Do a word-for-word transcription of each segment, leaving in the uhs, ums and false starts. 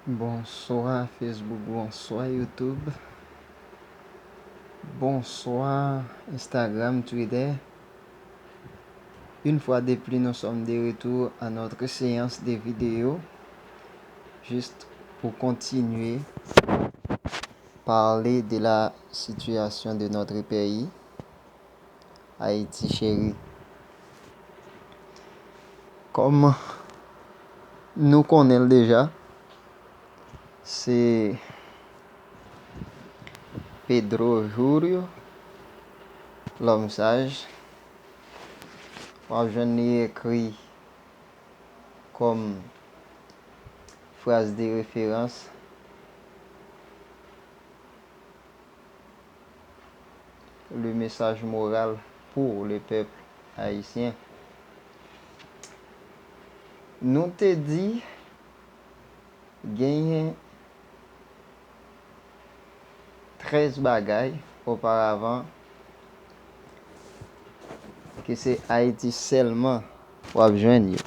Bonsoir Facebook, bonsoir YouTube, bonsoir Instagram, Twitter. Une fois de plus, nous sommes de retour à notre séance de vidéo, juste pour continuer parler de la situation de notre pays, Haïti chérie. Kòm nou konnen l deja, se Pedro Júlio, lòm saj. W ap jwenn li ekri kòm fraz de referans, le message moral pour le peuple haïtien. Nou te di genyen trèz bagay oparavan ke se Ayiti sèlman w ap jwenn yo.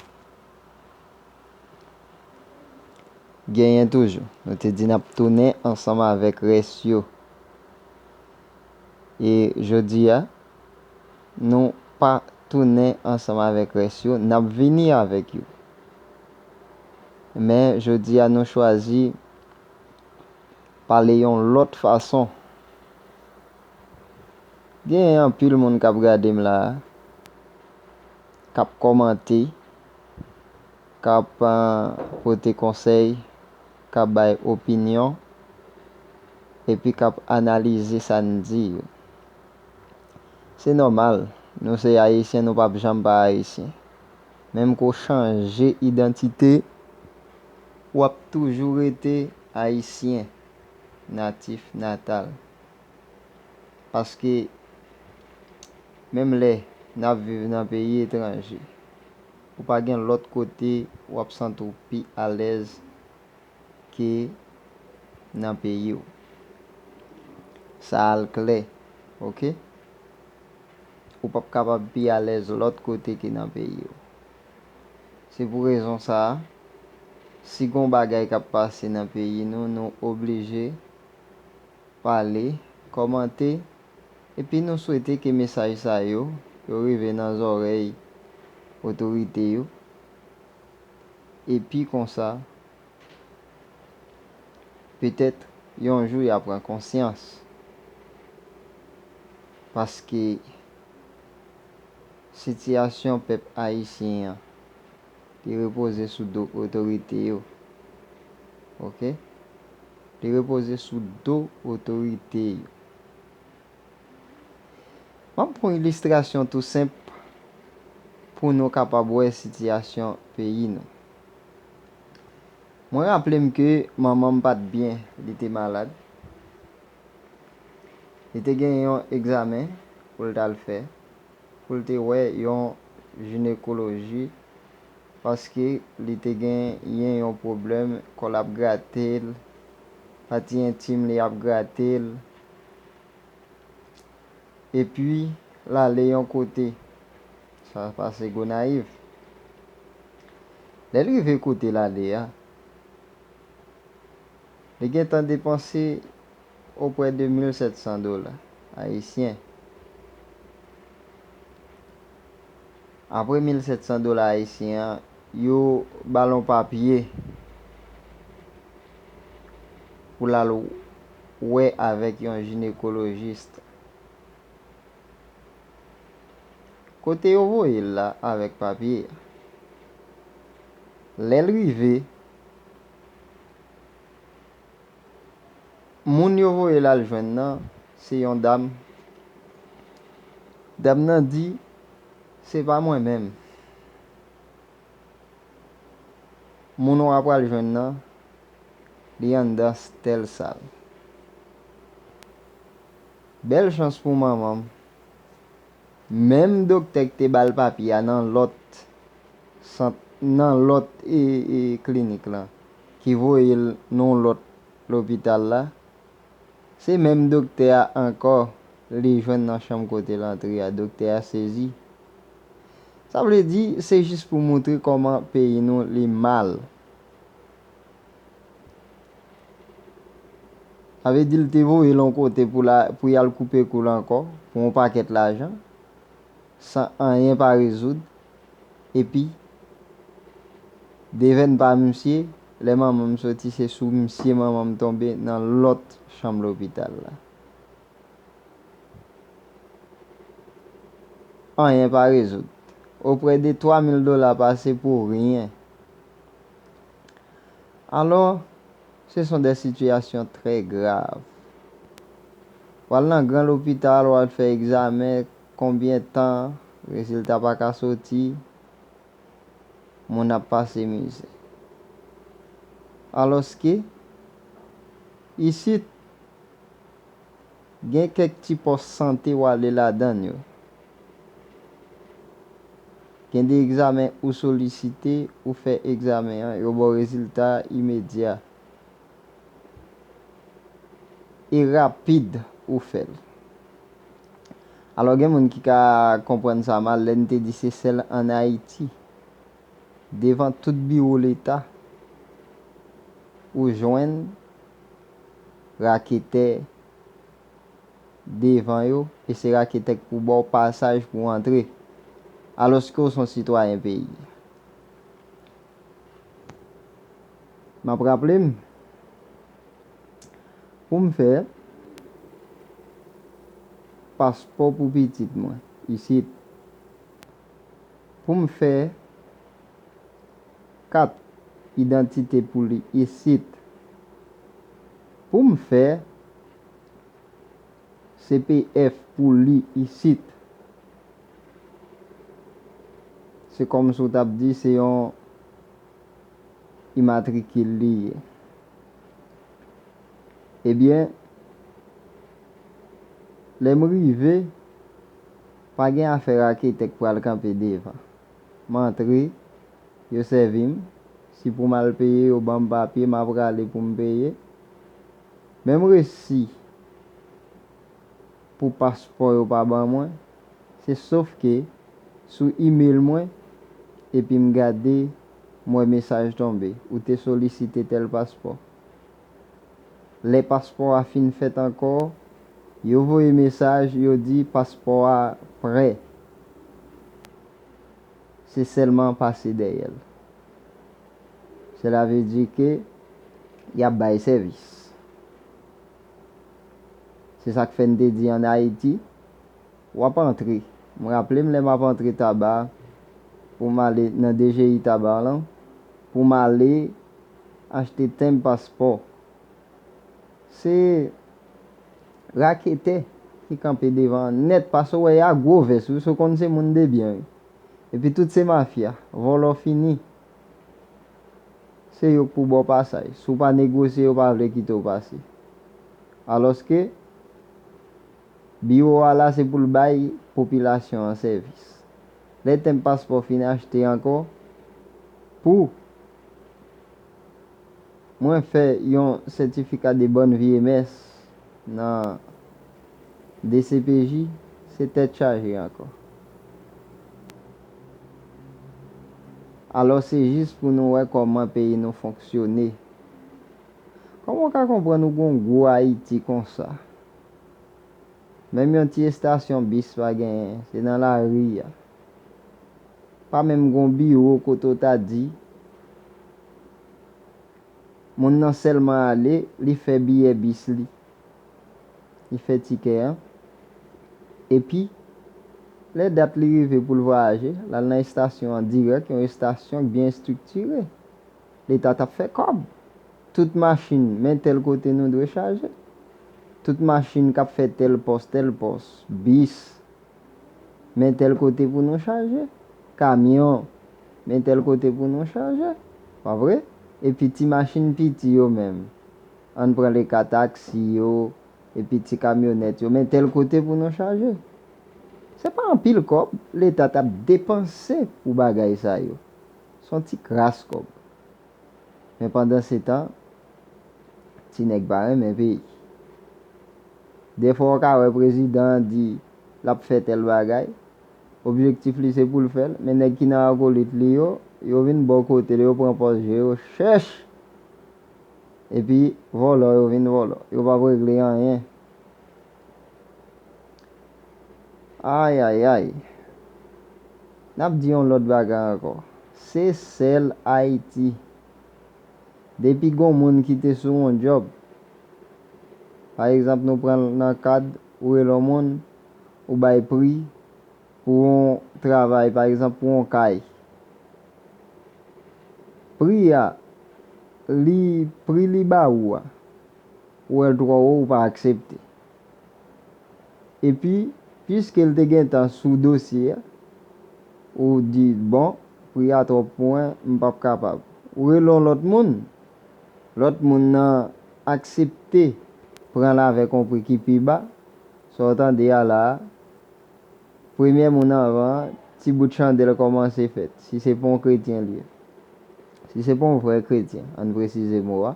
Genyen toujou. Nou te di n ap tounen ansanm avèk rès yo. E jodi a, nou pa tounen ansanm avèk rès yo, n ap vini avèk yo. Men jodi a, nou chwazi pale yon lòt fason. Gen anpil moun k ap gade m la a, k ap kòmante, k ap, ah, pote konsèy, k ap bay opinyon, epi k ap analize sa n di yo. Se nòmal, nou se Ayisyen, nou p ap janm pa Ayisyen. Menm ke w chanje idantite, w ap toujou rete Ayisyen, natif natal. Paske, menm lè n ap viv nan peyi etranje, ou pa gen lòt kote w ap santi w pi alèz ke nan peyi w. Sa al klè, oke? Ou p ap kapab pi alèz lòt kote ke nan peyi w. Se pou rezon sa a, si gen yon bagay k ap pase nan peyi nou, nou oblije pale, kòmante, epi nou swete ke mesaj sa yo, yo rive nan zòrèy otorite yo. Epi konsa, petèt, yon jou y a pran konsyans. Paske sitiyasyon pèp ayisyen an, li repoze sou do otorite yo. Oke? Li repoze sou do otorite yo. M ap pran yon ilistrasyon tou senp pou nou kapab wè sitiyasyon peyi nou. Mwen raple m ke manman m pa t byen, li te malad. Li te gen yon egzamen pou l t al fè, pou l te wè yon jinekoloji, paske li te genyen yon pwoblèm, kò l ap grate l, pati entim li ap grate l. Epi, l ale yon kote. Sa pase Gonayiv. Lè l rive kote l ale a, li gentan depanse oprè de mil sèt san dola ayisyen. Apre mil sèt san dola ayisyen an, yo ba l yon papye pou l al wè avèk yon jinekolojis. Kote yo voye l la avèk papye a? Lè l rive, moun yo voye l al jwenn nan, se yon dam. Dam nan di, "Se pa mwen menm." Moun w ap pral jwenn nan, li anndan tèl sal. Bèl chans pou manman m. Menm doktè k te ba l papye a nan lòt sant, nan lòt, e, e, klinik la, ki voye l nan lòt lopital la, se menm doktè a ankò, li jwenn nan chanm kote l antre a. Doktè a sezi. Sa vle di, se jis pou montre kòman peyi nou li mal. Sa vle di l te voye l yon kote pou l a, pou y al koupe kou l ankò, pou yon pakèt lajan, san anyen pa rezoud. Epi, devèn pa misye, lè manman m soti, se sou misye manman m tonbe nan lòt chanm lopital la. Anyen pa rezoud. Oprè de twa mil dola pase pou ryen. Alò, se son de sitiyasyon trè grav. W al nan gran lopital, w al fè egzamen, konbyen tan, rezilta pa ka soti, moun ap pase mizè. Alòske, isit, gen kèk ti pòs sante w ale ladan yo. Gen de egzamen ou solisite, ou fè egzamen an, yo ba w rezilta imedya e rapid ou fè l. Alò, gen moun ki ka konprann sa mal lè n te di se sèl ann Ayiti. Devan tout biwo Leta, ou jwenn raketè devan yo, e se raketè k pou ba w pasaj pou w antre, alòske w se yon sitwayen peyi. M ap raple m, pou m fè paspò pou pitit mwen isit, pou m fè kat idantite pou li isit, pou m fè C P F pou li isit. Se kòmsi w t ap di se yon imatrikil li ye. Ebyen, lè m rive, pa gen afè raketè k pral kanpe devan. M antre, yo sèvi m. Si pou m al peye, yo ban m papye, m a prale pou m peye. Men m resi pou paspò yo pa ban mwen. Se sof ke sou imel mwen, epi m gade, m wè mesaj tonbe, ou te solisite tèl paspò. Lè paspò a fin fèt ankò, yo voye mesaj, yo di paspò a prè. Se sèlman pase dèyè l. Sela vle di ke y ap bay sèvis. Se sa k fè n te di ann Ayiti, w ap antre. M raple m lè m ap antre Taba, pou m ale nan D G I Taba lan, pou m ale achte tenb paspò. Se raketè ki kanpe devan an nèt, paske w wè y a gwo vès, wi, se w konn se moun de byen, wi. Epi tout se mafya, vòlò fini. Se yo k pou ba w pasaj. Si w pa negosye, yo pa vle kite w pase. Alòske, biwo a la se pou l bay popilasyon an sèvis. Lè tenb paspò fin achte ankò, pou mwen fè yon sètifika de bòn vi e mès nan D C P J, se tèt chaje ankò. Alò, se jis pou nou wè kòman peyi nou fonksyone. Kòman w ka konprann ou gon gwo Ayiti konsa? Menm yon ti estasyon bis pa genyen, se nan lari a. Pa menm gon biwo kote w ta di, moun nan sèlman ale, li fè biyè bis li. Li fè tikè an. Epi, lè dat li rive pou l vwayaje, l al nan estasyon an dirèk, yon estasyon k byen estriktire. Leta t ap fè kòb. Tout machin, men tèl kote nou dwe chaje. Tout machin k ap fè tèl pòs, tèl pòs, bis, men tèl kote pou nou chaje. Kamyon, men tèl kote pou nou chaje. Pa vre? Epi ti machin piti yo menm. Ann pran le ka taksi yo, epi ti kamyonèt yo, men tèl kote pou nou chaje. Se pa anpil kòb Leta t ap depanse pou bagay sa yo. Se yon ti kras kòb. Men pandansetan, ti nèg pa renmen peyi. Defwa w ka wè prezidan an di l ap fè tèl bagay, objektif li se pou l fè l, men nèg ki nan akolit li yo, yo vin bò kote l, yo pran pòz je yo chèch. Epi vòlò yo vin vòlò. Yo p ap regle anyen. Ayayay. N ap di yon lòt bagay ankò. Se sèl Ayiti. Depi gon moun ki te sou yon djòb, pa egzanp, nou pran l nan kad ou rele yon moun, ou bay pri pou yon travay, pa egzanp, pou yon kay. Pri a, li, pri li ba ou a, ou wè l twò wo, ou pa aksepte. Epi, piske l te gentan sou dosye a, ou di, bon, pri a twòp pou mwen, m p ap kapab. Ou rele yon lòt moun, lòt moun nan aksepte pran l avèk yon pri ki pi ba, sa w tande a la a, premye moun anvan an, ti bout chandèl kòmanse fèt, si se pa yon kretyen l ye. Si se pa yon vrè kretyen, ann presize mo a,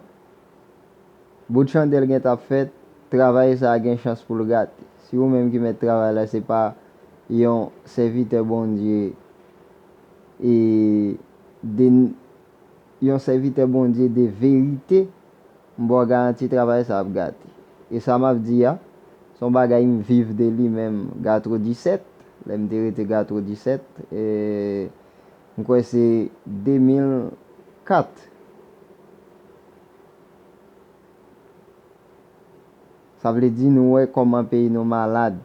bout chandèl gentan ap fèt, travay sa a gen chans pou l gate. Si ou menm ki mèt travay la, se pa yon sèvitè Bondye, e de, yon sèvitè Bondye de verite, m ba w garanti travay sa ap gate. E sa m ap di a, se yon bagay m viv de li menm, Gatro disèt, lè m te rete Gatro disèt, e m kwè se de mil kat. Sa vle di nou wè kòman peyi nou malad.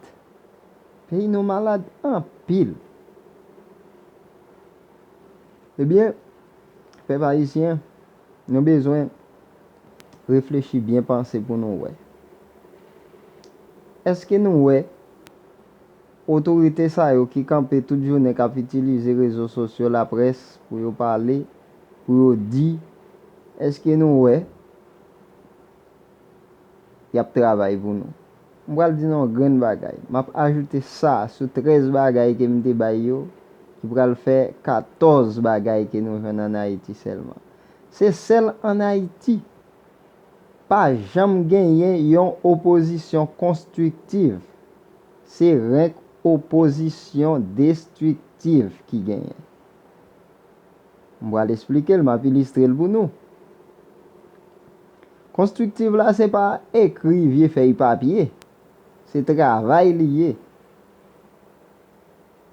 Peyi nou malad anpil. Ebyen, pèp ayisyen, nou bezwen reflechi byen, panse pou nou wè. Èske nou wè otorite sa yo ki kanpe tout jounen k ap itilize rezo sosyo, laprès, pou yo pale, pou yo di, èske nou wè y ap travay pou nou? M pral di nou yon grenn bagay. M ap ajoute sa sou trèz bagay ke m te bay yo, ki pral fè katòz bagay ke nou jwenn ann Ayiti sèlman. Se sèl ann Ayiti. Pa janm genyen yon opozisyon konstriktiv. Se renk opozisyon destriktiv ki genyen. M pral esplike l, m ap ilistre l pou nou. Konstriktiv la, se pa ekri vye fèy papye. Se travay li ye.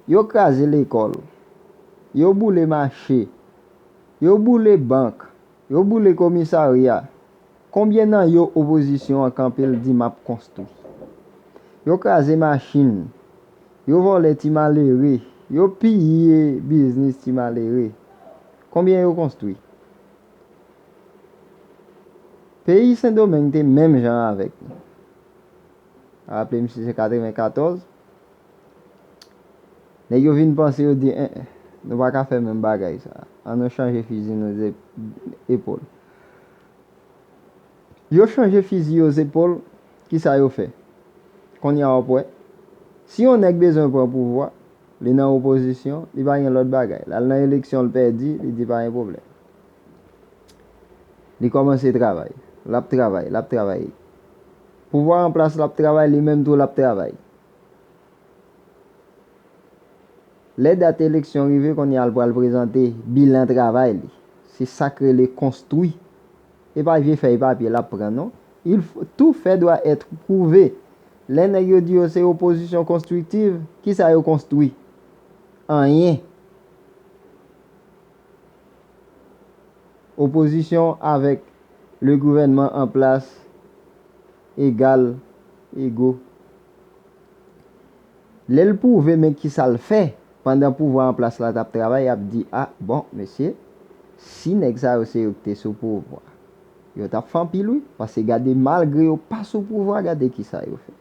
Yo kraze lekòl. Yo boule mache. Yo boule bank. Yo boule komisarya. Konbyen nan yo opozisyon an kanpe l di m ap konstwi? Yo kraze machin. Yo vòlè ti malere. Yo piye biznis ti malere. Konbyen yo konstwi? Peyi Sendomeng te menm jan avèk nou. Raple m si se katrevenkatòz. Nèg yo vin panse, yo di, en, en, nou pa ka fè menm bagay sa. An nou chanje fizi nou ze-, epòl. Yo chanje fizi yo zepòl, kisa yo fè? Kounye a w ap wè, si yon nèg bezwen pran pouvwa, li nan opozisyon, li pa gen lòt bagay. L al nan eleksyon, l pèdi, li di pa gen pwoblèm. Li kòmanse travay. L ap travay, l ap travay. Pouvwa an plas, l ap travay, li menm tou, l ap travay. Lè dat eleksyon rive, kounye a l pral prezante bilan travay li. Se sa k rele konstwi. E pa vye fèy papye l ap pran, non. Il faut, tout fait doit être prouvé. Lè nèg yo di yo se opozisyon konstriktiv, kisa yo konstwi? Anyen. Opozisyon avèk le gouvènman an plas egal ego. Lè l pwouve men kisa l fè pandan pouvwa an plas la t ap travay, y ap di, a, bon, mesye, si nèg sa yo se yo ki te sou pouvwa, yo t ap fè anpil wi, paske gade, malgre yo pa sou pouvwa, gade kisa yo fè.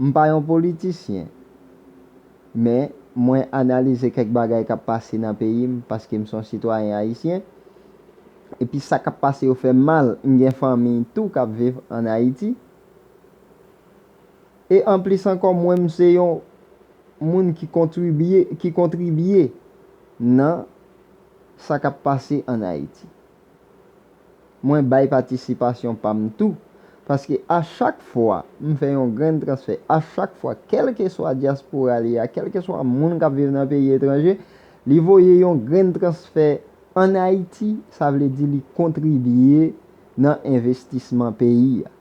M pa yon politisyen, men mwen analize kèk bagay k ap pase nan peyi m paske m se yon sitwayen ayisyen. Epi sa k ap pase yo fè m mal, m gen fanmi tou k ap viv ann Ayiti. E anplis ankò, mwen m se yon moun ki kontribye, ki kontribye nan sa k ap pase ann Ayiti. Mwen bay patisipasyon pa m tou. Paske a chak fwa m fè yon grenn transfè, a chak fwa, kèlkeswa dyaspora li a, kèlkeswa moun k ap viv nan peyi etranje, li voye yon grenn transfè Ann Ayiti, sa vle di li kontribye nan envestisman peyi a.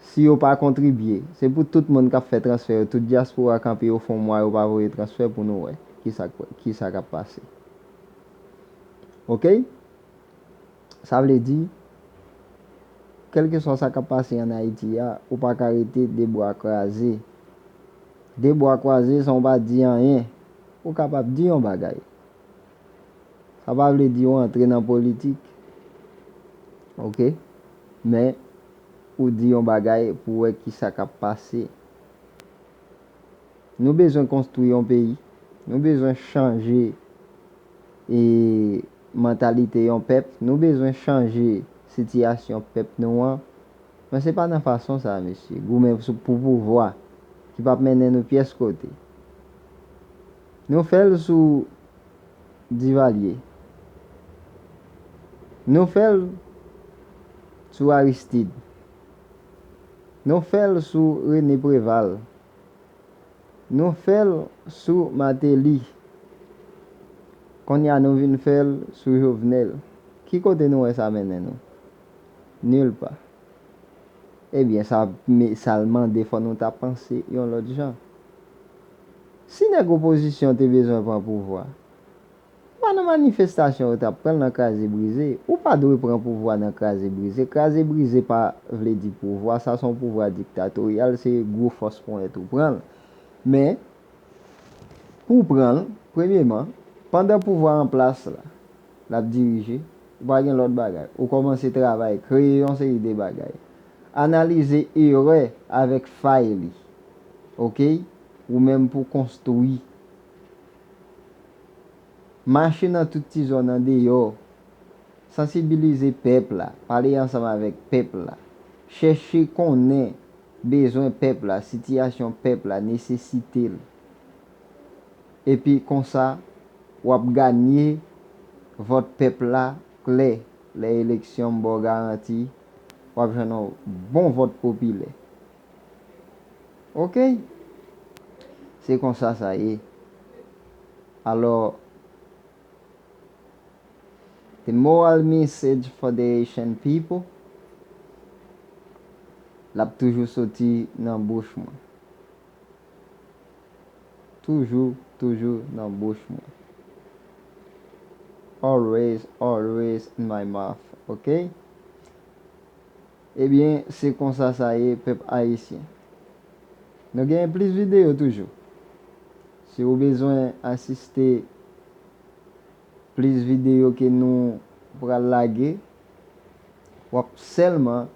Si yo pa kontribye, se pou tout moun k ap fè transfè yo, tout dyaspora kanpe yo fè yon mwa yo pa voye transfè pou nou wè kisa, kisa k ap pase. Oke? Sa vle di, kèlkeswa sa k ap pase ann Ayiti a, ou pa ka rete de bra kwaze. De bwa kwaze san w pa di anyen. Ou kapab di yon bagay. Sa pa vle di w antre nan politik. Oke? Men, ou di yon bagay pou w wè kisa k ap pase. Nou bezwen konstwi yon peyi. Nou bezwen chanje, e, mantalite yon pèp. Nou bezwen chanje sitiyasyon pèp nou an. Men se pa nan fason sa, mesye. Goumen sou, pou pouvwa ki p ap mennen nou pyès kote. Nou fè l sou Divalye. Nou fè l sou Aristide. Nou fè l sou René Préval. Nou fè l sou Martelly. Kounye a nou vin fè l sou Jovenel. Ki kote nou wè sa mennen nou? Nil pa. Ebyen, sa, sa l mande fò nou ta panse yon lòt jan. Si nèg opozisyon te bezwen pran pouvwa, pa nan manifestasyon yo t ap pran l nan kraze brize. Ou pa dwe pran pouvwa nan kraze brize. Kraze brize pa vle di pouvwa, sa se yon pouvwa diktatoryal, se gwo fòs ponyèt ou pran l. Men, pou w pran l, premyeman, pandan pouvwa an plas la, l ap dirije, ou pa gen lòt bagay. Ou kòmanse travay, kreye yon seri de bagay. Analize erè avèk fay li. Oke? Ou menm pou konstwi. Mache nan tout ti zòn andeyò. Sansibilize pèp la. Pale ansanm avèk pèp la. Chèche konnen bezwen pèp la, sitiyasyon pèp la, nesesite l. Epi konsa, w ap ganye vòt pèp la klè. Lè eleksyon, m ba w garanti, w ap jwenn yon bon vòt popilè. Oke? Se konsa sa ye. Alò, the moral message for the Haitian people, l ap toujou soti nan bouch mwen. Toujou, toujou nan bouch mwen. Always, always in my mouth, oke? Ebyen, se konsa sa ye, pèp ayisyen. Nou genyen plis videyo toujou. Si w bezwen asiste plis videyo ke nou pral lage, w ap sèlman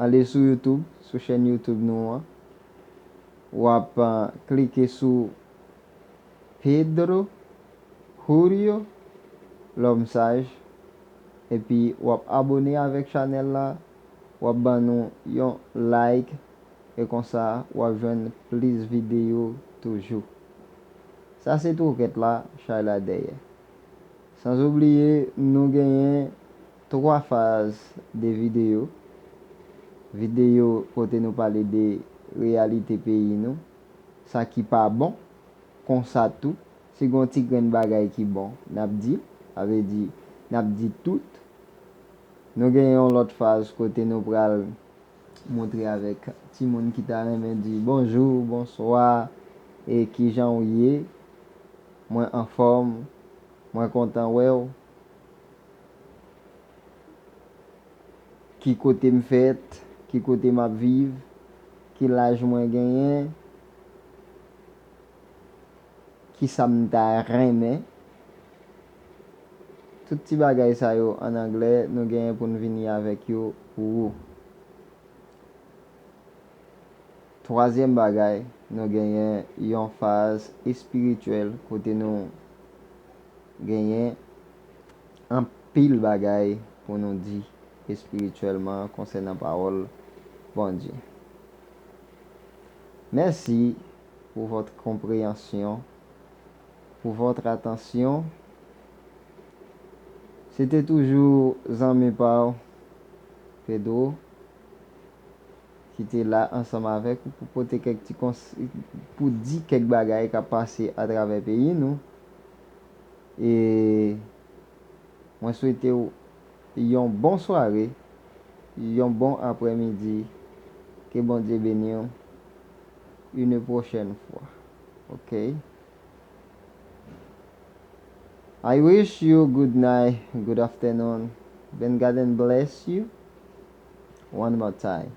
ale sou YouTube, sou chèn YouTube nou an. W ap, ah, klike sou Pedro Julio Lòmsaj, epi w ap abone avèk chanèl la, w ap ban nou yon like, e konsa w ap jwenn plis videyo toujou. Sa se twokèt la, chay la dèyè. Sanzobliye, nou genyen twa faz de videyo. Videyo kote nou pale de reyalite peyi nou, sa ki pa bon, konsa tou, si gen yon ti grenn bagay ki bon, n ap di, sa vle di, n ap di tout. Nou gen yon lòt faz kote nou pral montre avèk timoun ki ta renmen di bonjou, bonswa, e kijan w ye. Mwen anfòm, mwen kontan wè w. Ki kote m fèt, ki kote m ap viv, ki laj mwen genyen, kisa m ta renmen. Tout ti bagay sa yo ann anglè, nou genyen pou n vini avèk yo pou ou. Twazyèm bagay, nou genyen yon faz espirityèl kote nou genyen anpil bagay pou nou di espirityèlman konsènan pawòl Bondye. Mèsi pou vòt konpreyansyon, pou vòt atansyon. Se te toujou zanmi pa w, Pedro, ki te la ansanm avèk ou pou pote kèk ti kons-, pou di kèk bagay k ap pase atravè peyi nou. E Mwen swete w yon bon sware, yon bon aprèmidi. Ke Bondye beni w. Une prochaine fois. Ok. I wish you good night, good afternoon. Ben Garden bless you. One more time.